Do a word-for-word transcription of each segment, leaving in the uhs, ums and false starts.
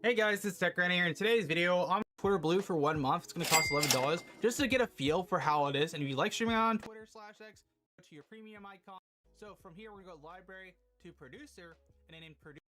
Hey guys, it's Tech Granny here. In today's video, I'm Twitter Blue for one month. It's going to cost eleven dollars just to get a feel for how it is. And if you like streaming on Twitter slash X, go to your premium icon. So from here, we're going to go library to producer, and then in producer.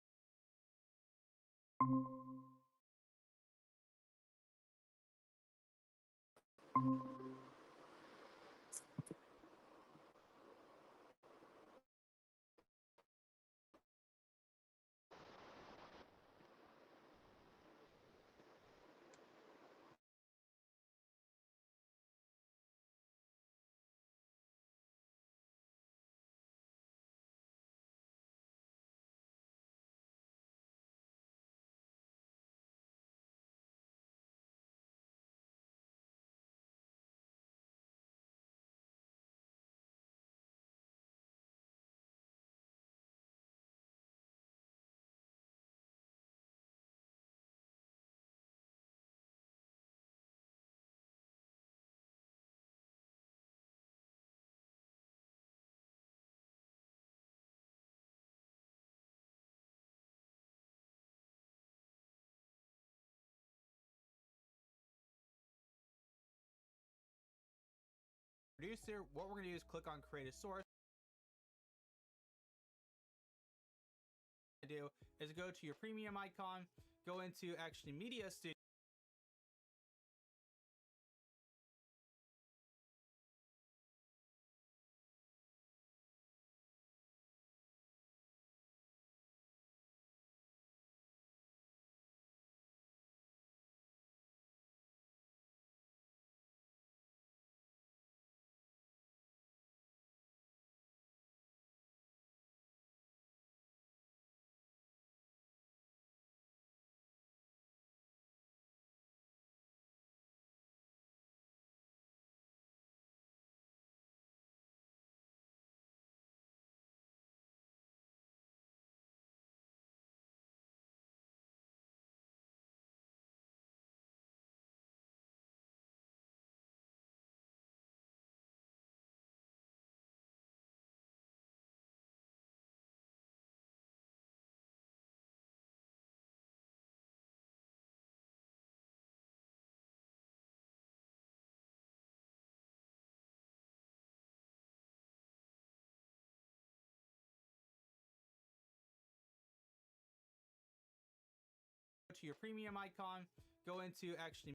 Producer, what we're going to do is click on create a source. To do is go to your premium icon, go into Action Media Studio. To your premium icon, go into Action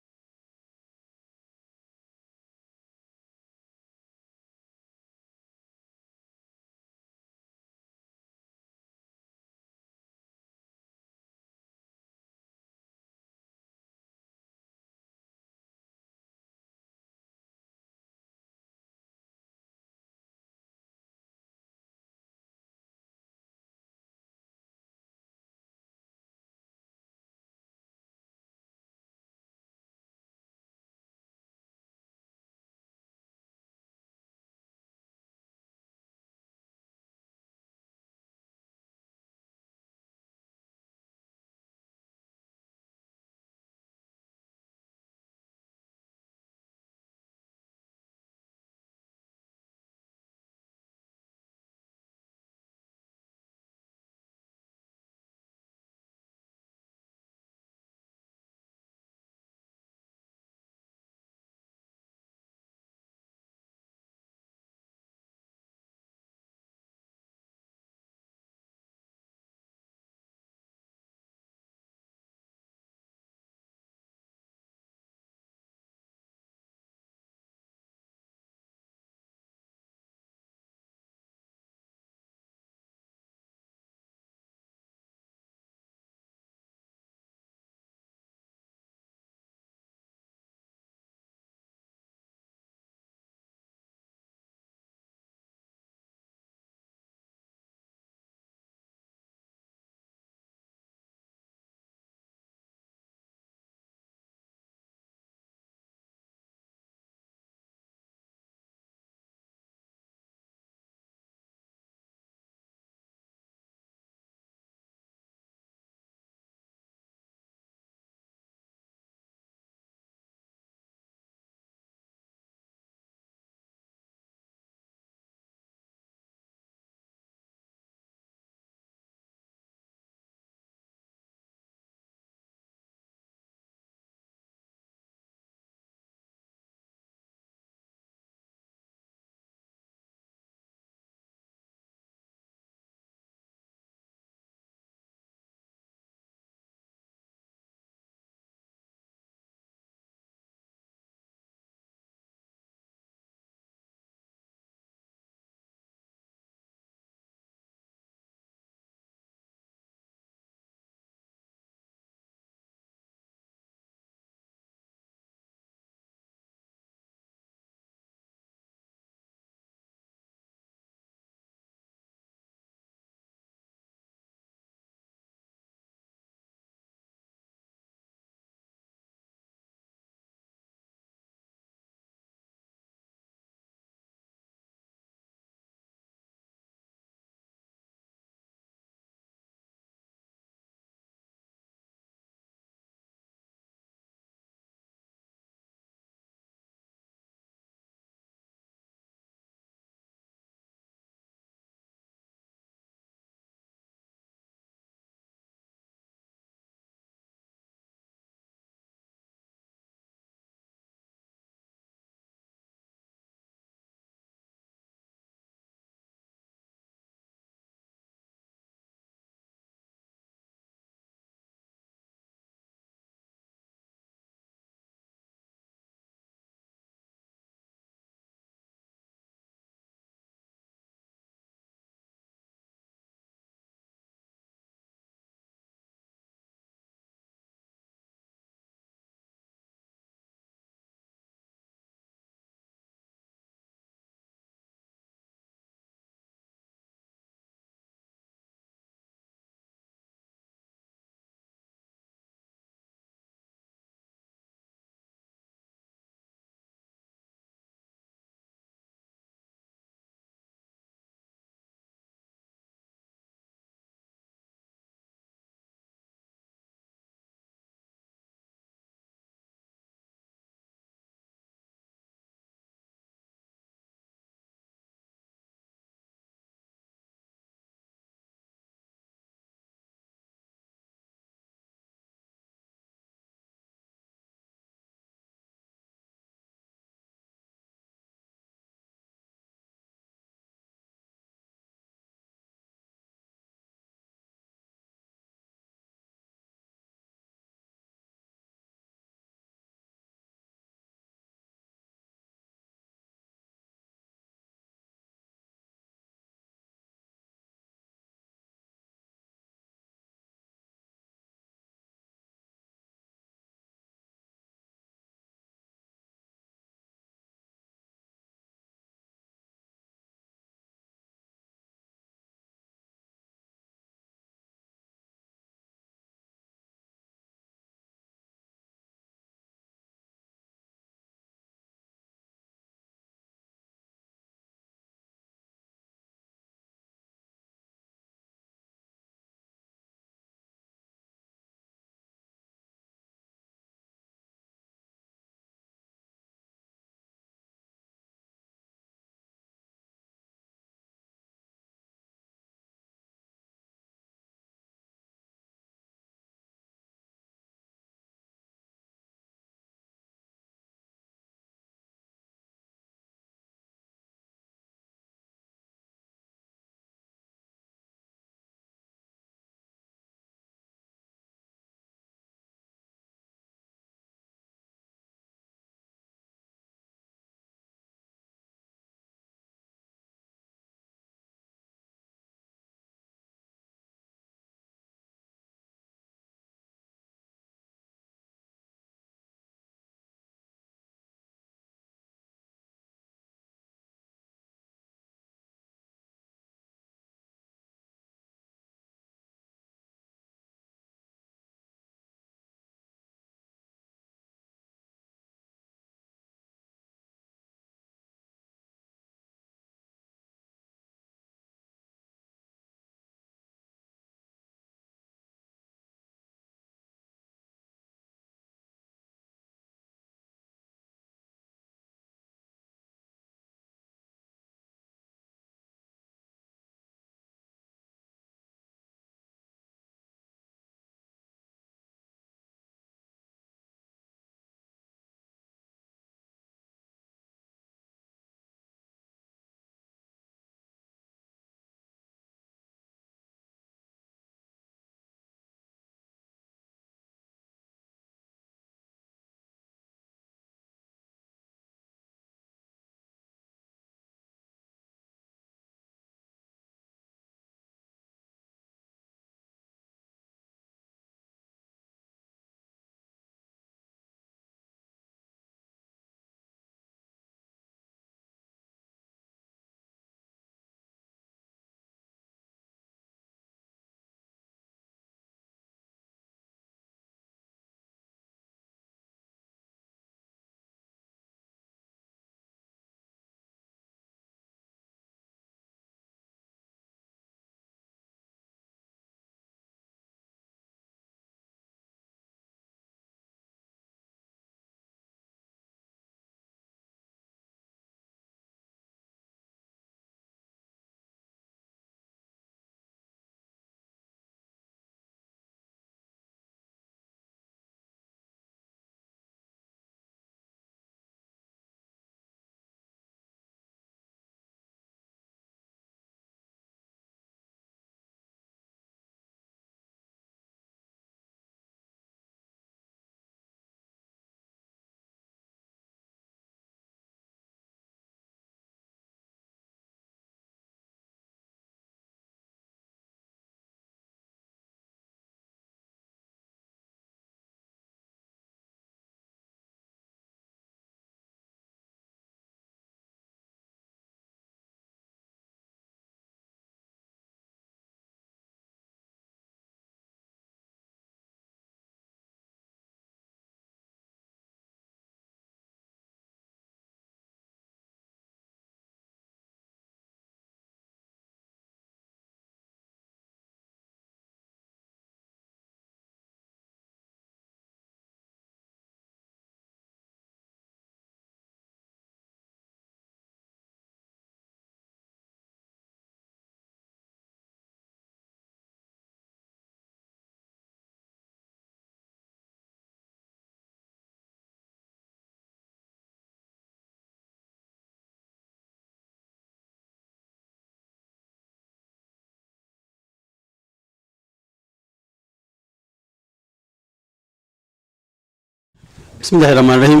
بسم الله الرحمن الرحيم.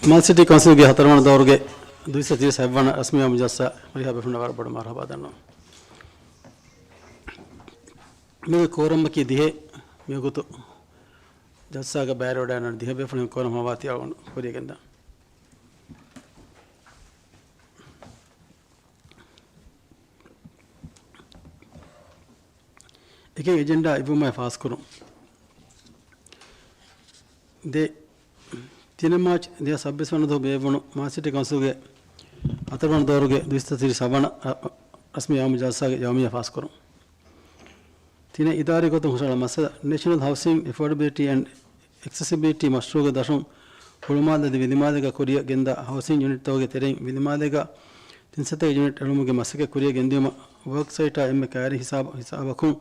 މާލެ ސިޓީ ކައުންސިލްގެ ހަތަރުވަނަ ދައުރުގެ ދުއިސައްތަ ތިރީސް ހަތްވަނަ ރަސްމީ އާއްމު ޖަލްސާ ހުރިހާ ބޭފުޅުންނަށް ވަރަށް ބޮޑަށް މަރުޙަބާ ދަންނަވަން. މިގެ ކޯރަމަކީ ދިހަ. މިވަގުތު ޖަލްސާގަ ބައިވެރިވެވަޑައިގަންނަވާ ދިހަ ބޭފުޅުން ކޯރަމް ހަމަވާތީ އަޅުގަނޑު ކުރިޔަށް ގެންދާން. އެކެއް އެޖެންޑާ އިއްވުމާއި ފާސްކުރުން. ދެ، ތިނެއް މާޗް ދެހާސް ސައްބީސް ވަނަ ދުވަހު ބޭއްވުނު މާލެ ސިޓީ ކައުންސިލްގެ ހަތަރުވަނަ ދައުރުގެ ދުއިސައްތަ ތިރީސް ހަވަނަ ރަ-، ރަސްމީ އާއްމު ޖަލްސާގެ ޔައުމިއްޔާ ފާސްކުރުން. ތިނެއް އިދާރީ ގޮތުން ހުށަހަޅާ މައްސަލަ، ނޭޝަނަލް ހައުސިންގ އެފޯޑަބިލިޓީ އެންޑް އެކްސެސިބިލިޓީ މަޝްރޫއުގެ ދަށުން ހުޅުމާލެ އަދި ވިލިމާލޭގަ ކުރިއަށް ގެންދާ ހައުސިން ޔުނިޓްތަކުގެ ތެރެއިން ވިލިމާލޭގަ ތިން ސަތޭކަ ޔުނިޓް އެޅުމުގެ މަސައްކަތް ކުރިއަށް ގެންދިއުމަށް ވޯކްސައިޓާ އެންމެ ކައިރި ހިސާބަ-، ހިސާބަކުން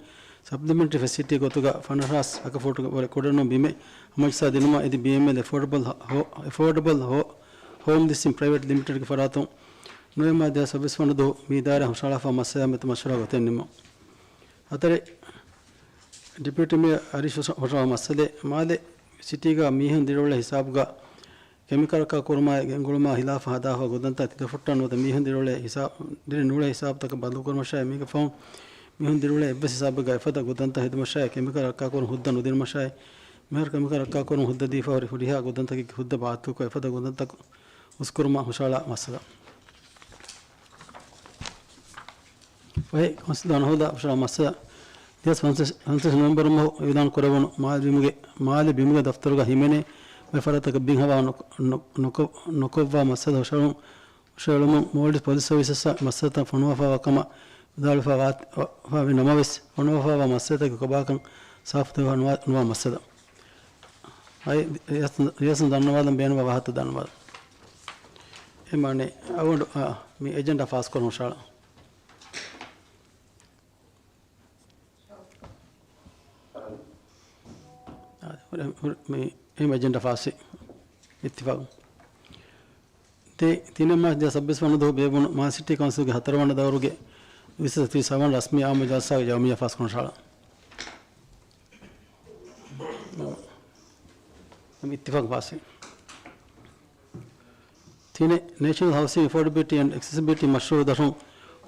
ސަޕްލިމެންޓްރީ ފެސިލިޓީ ގޮތުގަ ފަނަރަ ހާސް އަކަ ފޫޓު ވުރެ ކުޑަނޫން ބިމެއް ހަމަޖައްސާ ދިނުމަށް އެދި ބީއެމްއެލް އެފޯޑަބަލް ހޯ-، އެފޯޑަބަލް ހޯ-، ހޯމް ލީސިން ޕްރައިވެޓް ލިމިޓެޑްގެ ފަރާތުން ނޮވެމްބަރު ދެހާސް ސައްބީސް ވަނަ ދުވަހު މި އިދާރާ ހުށަހަޅާފަ މައްސަލަ މެދު މަޝްވަރާ ގޮތެއް ނިންމުން. ހަތަރެއް، ޑެޕިއުޓީ މޭޔަރ އަރީޝް ހުށަ-، ހުށަހަޅާ މައްސަލައެއް، މާލެ ސިޓީގަ މީހުން ދިރިއުޅޭ ހިސާބުގަ ކެމިކަލް ރައްކާކުރުމާއި ގެންގުޅުމާ ހިލާފަށް ހަދާފަ ގުދަންތައް ތިލަފުއްޓަން ނުވަތަ މީހުން ދިރިއުޅޭ ހިސާ-، ދިރި ނޫޅޭ ހިސާބުތަކަށް ބަދަލުކުރުމަށާއި، މީގެ ފަހުން މީހުން ދިރިއުޅޭ އެއްވެސް ހިސާބެއްގަ އެފަދަ ގުދަންތައް ހެދުމަށާއި، ކެމިކަލް ރައްކާކުރުން ހުއްދަ ނުދިނުމަށާއި، މިހާރު ކެމިކަލް ރައްކާކުރުން ހުއްދަ ދީފަ ހުރި ހުރިހާ ގުދަންތަކެއްގެ ހުއްދަ ބާތިލްކޮށް އެފަދަ ގުދަންތައް ހުސްކުރުމަށް ހުށަހަޅާ މައްސަލަ. ފަހެ ކައުންސިލް ދާނަހޯދާ ހުށަހަޅާ މައްސަލަ، ދެހާސް ފަންސަވީސް ނޮވެމްބަރު މަހު އިއުލާން ކުރެވުނު މާލެ ބިމުގެ، މާލެ ބިމުގެ ދަފްތަރުގަ ހިމެނޭ ބައެއް ފަރާތަކަށް ބިން ހަވާ ނުކޮ-، ނު-، ނުކޮ-، ނުކޮށްވާ މައްސަލަ ހުށަހެޅުން، ހުށަހެޅުމުން މޯލްޑިވްސް ޕޮލިސް ސަރވިސަސްއަށް މައްސަލަތައް ފޮނުވާފައިވާ ކަމަށް ވިދާޅުވެފައި ވާ-، ވާ-، ވާ ނަމަވެސް، ފޮނުވާފައިވާ މައްސަލަތަކެއް ކޮބާކަން ސާފު ދެއްވާ ނުވާ، ނުވާ މައްސަލަ. އައި، ރިޔާސަތުން، ރިޔާސަތުން ދަންނަވާލަން ބޭނުންވާ ވާހަކަ ދަންނަވާލަން. އެ މާނަ، އަޅުގަނޑު، އާ، މި އެޖެންޑާ ފާސްކުރަން ހުށަހަޅާ. އާ، ހުރެ-، ހުރެ-، މި، އެ އެޖެންޑާ ފާސްވި. އިއްތިފާގު. ތި-، ތިނެއް މާޗް ދެހާސް ސައްބީސް ވަނަ ދުވަހު ބޭއްވުނު މާލެ ސިޓީ ކައުންސިލްގެ ހަތަރުވަނަ ދައުރުގެ ދުއިސައްތަ ތިރީސް ހަވަނަ ރަސްމީ އާއްމު ޖަލްސާގެ ޔައުމިއްޔާ ފާސްކުރަން ހުށަހަޅާ. މި އިއްތިފާގު ފާސްވި. ތިނެއް، ނޭޝަނަލް ހައުސިންގ އެފޯޑަބިލިޓީ އެންޑް އެކްސެސިބިލިޓީ މަޝްރޫއުގެ ދަށުން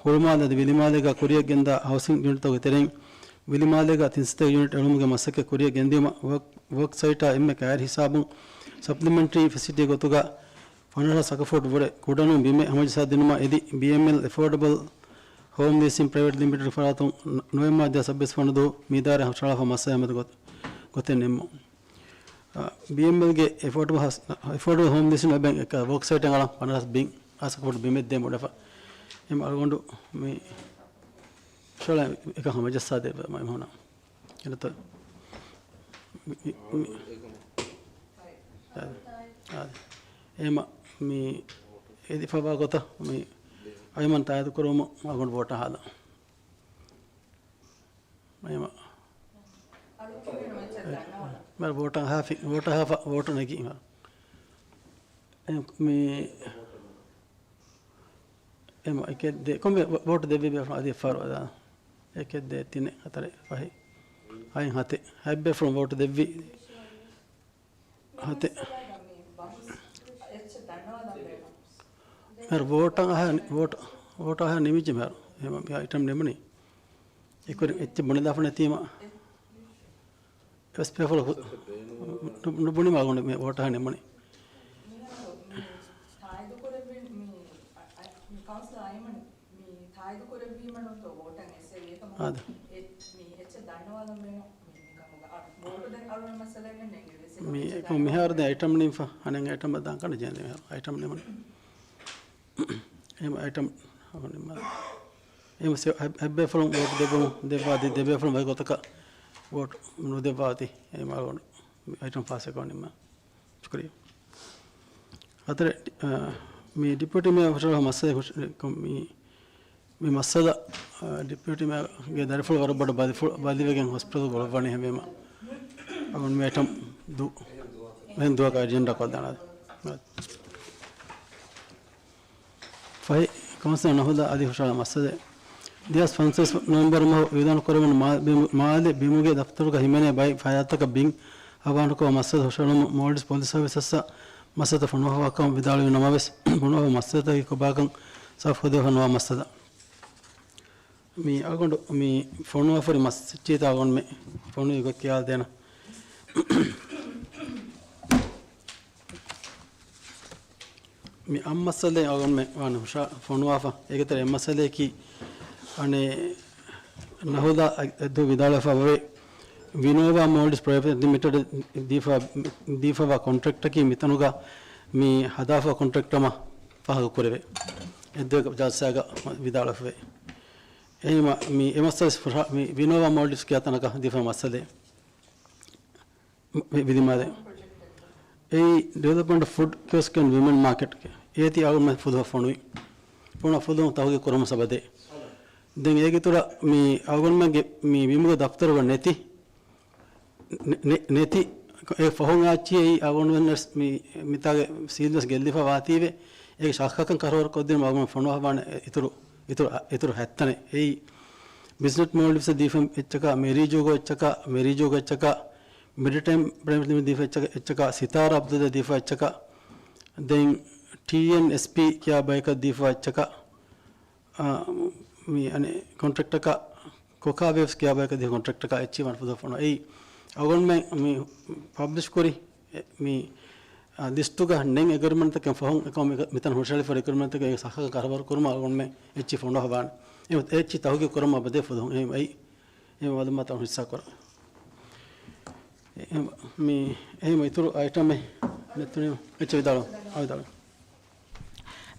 ހުޅުމާލެ އަދި ވިލިމާލޭގަ ކުރިއަށް ގެންދާ ހައުސިން ޔުނިޓްތަކުގެ ތެރެއިން ވިލިމާލޭގަ ތިން ސަތޭކަ ޔުނިޓް އެޅުމުގެ މަސައްކަތް ކުރިއަށް ގެންދިއުމަށް ވޯކް-، ވޯކްސައިޓާ އެންމެ ކައިރި ހިސާބުން ސަޕްލިމެންޓްރީ ފެސިލިޓީ ގޮތުގަ ފަނަރަ ހާސް އަކަ ފޫޓް ވުރެ ކުޑަނޫން ބިމެއް ހަމަޖައްސާ ދިނުމަށް އެދި ބީއެމްއެލް އެފޯޑަބަލް ހޯމް ލީސިން ޕްރައިވެޓް ލިމިޓެޑްގެ ފަރާތުން ނޮ-، ނޮވެމްބަރު ދެހާސް ސައްބީސް ވަނަ ދުވަހު މި އިދާރާ ހުށަހަޅާފަ މައްސަލަ މެދު ގޮތް-، ގޮތެއް ނިންމުން. އާ، ބީއެމްއެލްގެ އެފޯޑަބަލް ހާސް-، އެފޯޑަބަލް ހޯމް ލީސިން އެބަ އެކަ ވޯކްސައިޓަށް އަޅަން ފަނަރަ ހާސް ބިން ހާސް އަކަ ފޫޓް ބިމެއް ދޭން ބުނެފަ. އެމަ އަޅުގަނޑު މި ޝޮޅަ އެކަ ހަމަޖައްސާ ދެއްވަ މައިމޫނަށް. އެނަތަ މި، މި، މި، އާ، އާ، އެމަ މި އެދިފަވާ ގޮތަށް މި އައިމަން ތާއިދު ކުރުމު އަޅުގަނޑު ވޯޓަށް ހާލަން. މައިމަ. މަ ވޯޓަށް ހާފި، ވޯޓަށް ހާފަ، ވޯޓު ނެގީމަ. އެ، މި، އެމަ، އެކެއް ދޭ، ކޮންމެ ވޯ-، ވޯޓު ދެއްވި ބޭފުޅުން އަދި އެއްފަހަރު އަދާ. އެކެއް ދޭ ތިނެއް ހަތަރެއް ފަހެއް. ހައެއް ހަތެއް. ހަތް ބޭފުޅުން ވޯޓު ދެއްވި. ހަތެއް. މިހާރު ވޯޓަށް އަހާ، ވޯޓް، ވޯޓަށް އަހާ ނިމިއްޖެ މިހާރު. އެމަ، މި އައިޓަމް ނިމުނީ. އެކުވެރި އެއްޗެއް ބުނެލާފަ ނެތީމަ. އެސްޕީއެފް ވަޅު ނު-، ނުބުނީމަ އަޅުގަނޑު މި ވޯޓަށް ނިމުނީ. މިހާރު މި ތާއީދު ކުރެއްވި މި އަ-، އަ-، މި ކައުންސިލަރ އައިމަން މި ތާއީދު ކުރެއްވީމަ ނޫންތޯ ވޯޓަށް އެއްސެވި އެކަމަކު އާދެ. އެ-، މި އެއްޗެއް ދަންނަވާލަން ބޭނުން މި މިކަމުގަ އަ، ވޯޓު ދެން އަޅުގަނޑު މައްސަލައެއް ނެތް ނޭނގެ ވެސް އެކަމަކު މި އެއްޗެއް އެކަމަކު މިހާރު ދެން އައިޓަމް ނިންފަ ހަނެއް އައިޓަމް ދާން ކަން ޖެހެން މިހާރު އައިޓަމް ނިމުން. އެހެން އައިޓަމް ނިންމާ. އެހެން ސެ-، ހަ-، ހަތްބޭފުޅުން ވޯޓު ދެއްވަމު، ދެއްވާ އަދި ދެބޭފުޅުން ވަކި ގޮތަކަށް ވޯޓު ނުދެއްވާ އޮތީ. އެހެން އަޅުގަނޑު އައިޓަމް ފާސް އެކަމަކު ނިންމާ. ޝުކުރިއްޔާ. ހަތަރެއް، އަ، މި ޑެޕިއުޓީ މޭޔަރ ހުށަހަޅާ މައްސަލަ ހުށ-، މި، މި މައްސަލަ، އަ، ޑެޕިއުޓީ މޭޔަރގެ ދަރިފުޅު ވަރަށް ބޮޑަށް ބަލިފު-، ބަލިވެގެން ހޮސްޕިޓަލް ގުޅައްވަނީ ހެންވީމަ. އަޅުގަނޑު މި އައިޓަމް ދު-، އެހެން ދުވަހަކަށް އެޖެންޑާ ކޮށްދާނަ. ފަހި ކައުންސިލް ނަހުދާ އަދި ހުށަހަޅާ މައްސަލައެއް. ދެހާސް ފަންސަވީސް ނޮވެމްބަރު މަހު އިއުލާނު ކުރެވުނު މާ-، ބިމު-، މާލެ ބިމުގެ ދަފްތަރުގަ ހިމެނޭ ބައި ފަޔާތަކަށް ބިން ހަވާނުކޮށް މައްސަލަ ހުށަހެޅުމަށް މޯލްޑިވްސް ޕޮލިސް ސަރވިސަސްއަށް މައްސަލަތައް ފޮނުވާފަވާކަމަށް ވިދާޅުވި ނަމަވެސް، ފޮނުވާފަ މައްސަލަތަކީ ކޮބާކަން ސާފުކޮށްދެވިފަ ނުވާ މައްސަލަ. މި އަޅުގަނޑު މި ފޮނުވާފައި މައްސަލަ އަޅުގަނޑުމެ ފޮނުވި ގޮތް ކިޔާދޭނަން. މި އަށް މައްސަލައެއް އަޅުގަނޑުމެ ވާނެ ހުށަ ފޮނުވާފަ. އޭގެ ތެރެ އެއް މައްސަލައަކީ، އަނެއް، ނަހުދާ އެއްދު ވިދާޅުވެފަ އޮވޭ، ވިނޯވާ މޯލްޑިވްސް ޕްރައިވެޓް ލިމިޓެޑް ދީފަ، ދީފަވާ ކޮންޓްރެކްޓަކީ މިތަނުގަ މި ހަދާފަ ކޮންޓްރެކްޓަމަ ފާހަގަކުރެވޭ. އެއްދުވަހު ޖަލްސާގަ ވިދާޅުވެފައި. އެހެންވީމަ، މި އެ މައްސަލަ ފުރާ-، މި ވިނޯވާ މޯލްޑިވްސް ކިޔާ ތަނަކަށް ދީފަ މައްސަލައެއް. މި ވިލިމާލެ. އެއީ ޑިވެލޮޕްމަންޓް ފުޑް ކިއޮސްކް އެންޑް ވިމެން މާކެޓް. އޭތި އަޅުގަނޑު ފުލުހަ ފޮނުވި. ފޮނު ފުލުހުން ތަހުގީ ކުރުމަށް ސަބަދޭ. ދެން އޭގެ ތުރަ މި އަޅުގަނޑުމެންގެ މި ވިމުގެ ދަފްތަރުގަ ނެތި، ނެ-، ނެ-، ނެތި އެ ފަހުން އާއްޗި އެއީ އަޅުގަނޑުމެން ވެސް މި، މިތާގެ ސީލް ވެސް ގެއްލިފަ ވާތީވެ، އޭގެ ޝައްހަކަން ކަރަވަރު ކޮށްދިނުމަށް އަޅުގަނޑު ފޮނުވާފަވާނެ އިތުރު، އިތުރު، އިތުރު ހަތްތަނެއް. އެއީ ބިޒްނެސް މޯލްޑިވްސް ދީފަ އެއްޗަކަށް، މެރީޖޯގޯ އެއްޗަކަށް، މެރީޖޯގޯ އެއްޗަކަށް، މެޑިޓައިމް ޕްރައިވެޓް ލިމިޓެޑް ދީފަ އެއްޗަކަށް، އެއްޗަކަށް، ސިތާރާ އަބްދުލްލާ ދީފަ އެއްޗަކަށް، ދެން ޓީއެންއެސްޕީ ކިޔާ ބަޔަކަށް ދީފަ އެއްޗަކަށް، އާ، މި އަނެއް ކޮންޓްރެކްޓަކަށް، ކޮކާ ވޭވްސް ކިޔާ ބަޔަކަށް ދީފަ ކޮންޓްރެކްޓަކަށް އެއްޗި ވަން ފުދަ ފޮނު. އެއީ އަޅުގަނޑުމެން މި ޕަބްލިޝް ކުރި، އެ، މި، އާ، ލިސްޓުގަ ނެތް އެގްރިމެންޓްތަކެއް ފަހުން އެކަމަށް މި-، މިތަން ހުށަހެޅިފަ އެގްރިމެންޓްތަކެއް ސައްހަކަން ކަރަވަރު ކުރުމަށް އަޅުގަނޑުމެން އެއްޗި ފޮނުވާފަވާނެ. އެ، އެއްޗި ތަހުގީގު ކުރަމުން އަބަދޭ ފުދު. އެ، އެއީ. އެ މައުލޫމާތު ހިއްސާ ކުރަން. އެ، މި، އެހެން އިތުރު އައިޓަމެއް ނެތުނީމަ އެއްޗެއް ވިދާޅު. އާ، ވިދާޅު.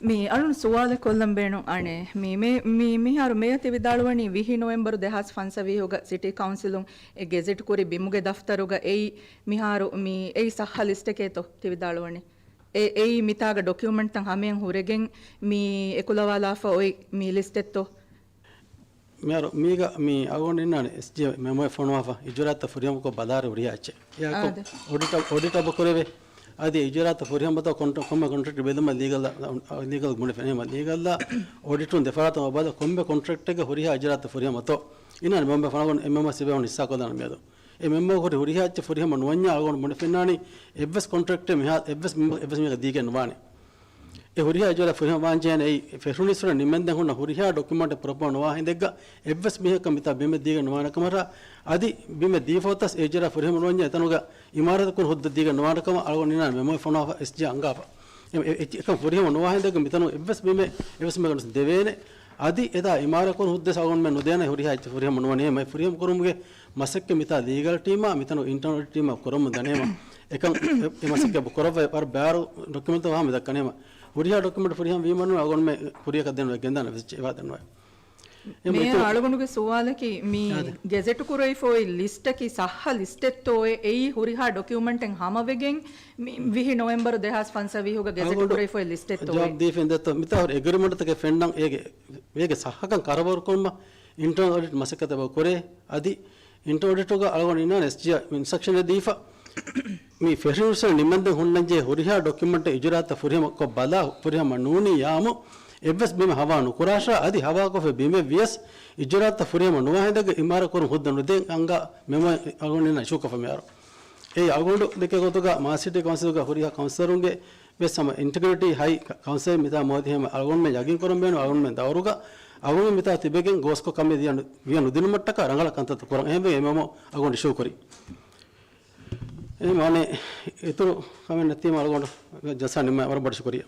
މި އަޅުން ސުވާލެއް ކޮށްލަން ބޭނުން. އަނެއް، މި، މި، މި، މިހާރު މޭޔަ ތި ވިދާޅުވަނީ ވިހި ނޮވެމްބަރު ދެހާސް ފަންސަވީހުގަ ސިޓީ ކައުންސިލުން އެ ގެޒެޓް ކުރި ބިމުގެ ދަފްތަރުގަ އެއީ މިހާރު މި އެއީ ސައްހަ ލިސްޓެކޭތޯ ތި ވިދާޅުވަނީ؟ އެ، އެއީ މިތާގަ ޑޮކިއުމެންޓްތައް ހަމަޔަށް ހުރެގެން މި އެކުލަވާލާފަ އޮތް މި ލިސްޓެއްތޯ؟ މިހާރު މީގަ މި އަޅުގަނޑު އިންނާނެ އެސްޖީއޭ މެމޯއެއް ފޮނުވާފަ، އިޖުރާތައް ފުރިހަމަކޮށް ބަލާއިރު ހުރިހާ އެއްޗެއް. އެއާއެކު އާދެ. އޮޑިޓަށް، އޮޑިޓަށް އެބަ ކުރެވޭ. އަދި އިޖުރާތައް ފުރިހަމަތައް ކޮންޓް-، ކޮންމެ ކޮންޓްރެކްޓް ބެލުމަށް ލީގަލް، ލީގަލް ބުނެފަ، އެހެން ލީގަލް އޮޑިޓުން ދެފަރާތަށް ބަލާ ކޮންމެ ކޮންޓްރެކްޓެއްގެ ހުރިހާ އިޖުރާތައް ފުރިހަމަތޯ. އިންނާނެ މެމޯ ފަނަގުން އެ މެމޯ ސިބޭހުން ހިއްސާ ކޮށްލާނަން މިއަދު. އެ މެމޯ ހުރި ހުރިހާ އެއްޗެއް ފުރިހަމަ ނުވަންޏާ އަޅުގަނޑު ބުނެފިންނާނީ އެއްވެސް ކޮންޓްރެކްޓެއް މިހާ އެއްވެސް މީހަކަށް ދީގެން ނުވާނެ. އެ ހުރިހާ އިޖުރާ ފުރިހަމަވާންޖެހޭނެ އެއީ، ފެށުނީއްސުރެ ނިމެންދެން ހުންނަ ހުރިހާ ޑޮކިއުމަންޓެއް ޕްރޮޕަރ ނުވާ ހިނދެއްގަ އެއްވެސް މީހަކަށް މިތާ ބިމެއް ދީގެން ނުވާނެ ކަމަށް، އަދި ބިމެއް ދީފަ އޮތަސް އެ އިޖުރާ ފުރިހަމަ ނުވަންޏާ އެތަނުގަ އިމާރާތަކުން ހުއްދަ ދީގެން ނުވާނެ ކަމަށް އަޅުގަނޑު ނިނާނެ މެމޯ ފޮނުވާފަ އެސްޖީ އަންގާފަ. އެ، އެ، އެ، އެކަން ފުރިހަމަ ނުވާ ހިނދެއްގަ މިތަނު އެއްވެސް ބިމެއް އެއްވެސް ބިމެއް ނުވާނެ. އަދި އެތާ އިމާރާތްކުރުން ހުއްދަ އަޅުގަނޑުމެން ނުދޭނެ ހުރިހާ އެއްޗެއް ފުރިހަމަ ނުވަނީ. އެ ފުރިހަމަ ކުރުމުގެ މަސައްކަތް މިތާ ލީގަލް ޓީމާ މިތަނު އިންޓަރނަލް ޓީމާ ކުރަމުން ދަނީމަ. އެކަން އެ، އެ މަސައްކަތް ކުރައްވައި ވަރަށް ބާރު ޑޮކިއުމެންޓްތައް ވާހަކަ ދައްކަނީމަ. ހުރިހާ ޑޮކިއުމެންޓް ފުރިހަމަ ވީމަ ނޫން އަޅުގަނޑުމެން ކުރިއަކަށް ދޭން ގެންދާނެ ވެސް އެވާ ދެން ނުވޭ. އެ މޭޔަރ މިތު- އަޅުގަނޑުގެ ސުވާލަކީ މި އާދެ. ގެޒެޓު ކުރެވިފައި ލިސްޓަކީ ސައްހަ ލިސްޓެއްތޯއޭ؟ އެއީ ހުރިހާ ޑޮކިއުމެންޓެއް ހަމަވެގެން މި ވިހި ނޮވެމްބަރު ދެހާސް ފަންސަވީހުގަ ގެޒެޓު އަޅުގަނޑު ކުރެވިފައި ލިސްޓެއްތޯއޭ؟ ޖަވާބު ދީފައި ދެއްތޯ. މިތާ ހުރި އެގްރިމެންޓްތަކެއް ފެންނަން އޭގެ ވޭގެ ސައްހަކަން ކަރަވަރުކުރުމަށް އިންޓަރނަލް އޮޑިޓް މަސައްކަތެއް އެބަ ކުރޭ. އަދި އިންޓަރނަލް އޮޑިޓުގަ އަޅުގަނޑު އިންނާނެ އެސްޖީއާ އިންސްޓްރަކްޝަނެއް ދީފަ، މި ފެށުނީއްސުރެ ނިމެންދެން ހުންނަންޖެހޭ ހުރިހާ ޑޮކިއުމެންޓެއް އިޖުރާތައް ފުރިހަމަކޮށް ބަލާ، ފުރިހަމަ ނޫނީ ޔާމު އެއްވެސް ބިމެއް ހަވާ ނުކުރާށާ، އަދި ހަވާކޮށްފައި ބިމެއް ވިޔަސް އިޖުރާތައް ފުރިހަމަ ނުވާ ހިނދެއްގަ އިމާރާތް ކުރުން ހުއްދަ ނުދޭން އަންގާ މެމޯ އަޅުގަނޑު އިންނާ އިޝޫކޮށްފަ މިހާރު. އެއީ އަޅުގަނޑު ދެކޭ ގޮތުގަ މާލެ ސިޓީ ކައުންސިލުގަ ހުރިހާ ކައުންސިލަރުންގެ ވެސް ހަމަ އިންޓެގްރިޓީ ހައި ކަ-، ކައުންސިލް މިތާ މޯދި ހަމަ އަޅުގަނޑުމެން ޔަގީންކުރަން ބޭނުން އަޅުގަނޑުމެން ދައުރުގަ އަޅުގަނޑު މިތާ ތިބެގެން ގޯސްކޮށް ކަމެއް ވިޔަ ނު-، ވިޔަ ނުދިނުމަށްޓަކާ ރަނގަޅަށް ކަންތައްތައް ކުރަން. އެހެންވެ އެ މެމޯ އަޅުގަނޑު އިޝޫ ކުރީ. އެ މާނެ އިތުރު ކަމެއް ނެތީމަ އަޅުގަނޑު ޖަލްސާ ނިންމަން ވަރަށް ބޮޑަށް ޝުކުރިއްޔާ.